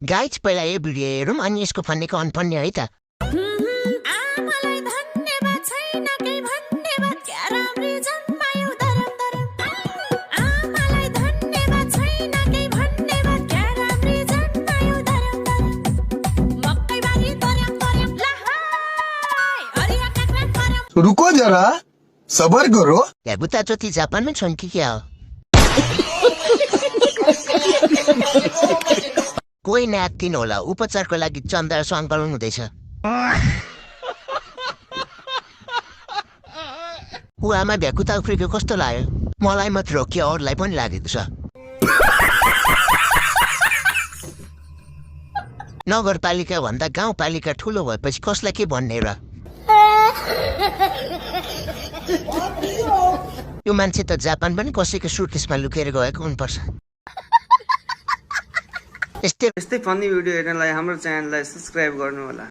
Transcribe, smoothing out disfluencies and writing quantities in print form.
Guys पहिला यो video हेरौँ अनि यसको फन्नेको अनफन्ने है त। आमालाई धन्यवाद छैन केही भन्नेबाद क्या राम्री जन्मायो धरम धरम। आमालाई धन्यवाद छैन केही भन्नेबाद क्या राम्री जन्मायो धरम धरम। मकैबारी तर्याम तर्याम लहाई हरिया काक्रा करम। रुको जरा सबर करो। या बुता ज्योति जापानमै छन् कि क्या हो? कोही न्याक्थिन होला, उपचारको लागि चन्दा सङ्कलन हुँदैछ। ऊ आमा भ्याकुता उफ्रेको कस्तो लाग्यो? मलाई मात्र हो कि अरूलाई पनि लागेको छ? नगरपालिका भन्दा गाउँपालिका ठुलो भएपछि कसलाई के भन्ने र? यो मान्छे त जापान पनि कसैको सुटकेसमा लुकेर गएको हुनुपर्छ। यस्तै फनी भिडियो हेर्नलाई हाम्रो च्यानललाई सब्स्क्राइब गर्नु होला।